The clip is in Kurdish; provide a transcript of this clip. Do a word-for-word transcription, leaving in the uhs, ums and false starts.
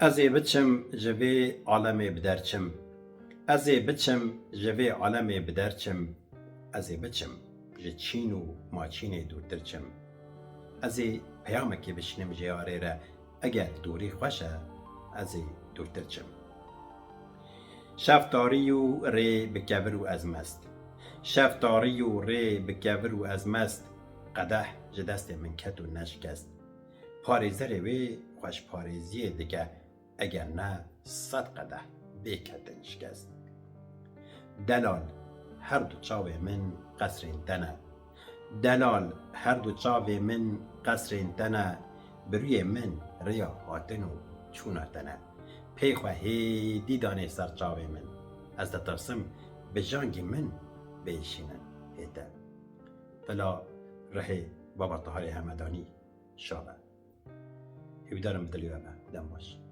Ez ê biçim ji vê alemê bi der çim. Ez ê biçim ji vê alemê bi der çim. Ez ê biçim ji çîn û maçînê dûrtir çim. Ez ê peyamekê bişînim ji yarê re, eger dûrî xweş e, ez ê dûrtir çim. Şev tarî û rê bi kevir û ez mest. Şev tarî û rê bi kevir û ez mest. Qedeh ji destê min ket û neşikest. Parêzerê wê xweşparêziyê dike, eger ne sed qedeh bê ketin şikest. Delal, her du çavê min qesrên te ne. Delal, her du çavê min qesrên te ne. Bi rûyê min rêya hatin û çûna te ne. Pey xwe hêdî danê ser çavê min. Ez ditirsim bi jangê min bêşînin hê te. Vila rihê Baba Taharê Hemedanî şa be. Hêvîdarim dilê we be. Dem baş.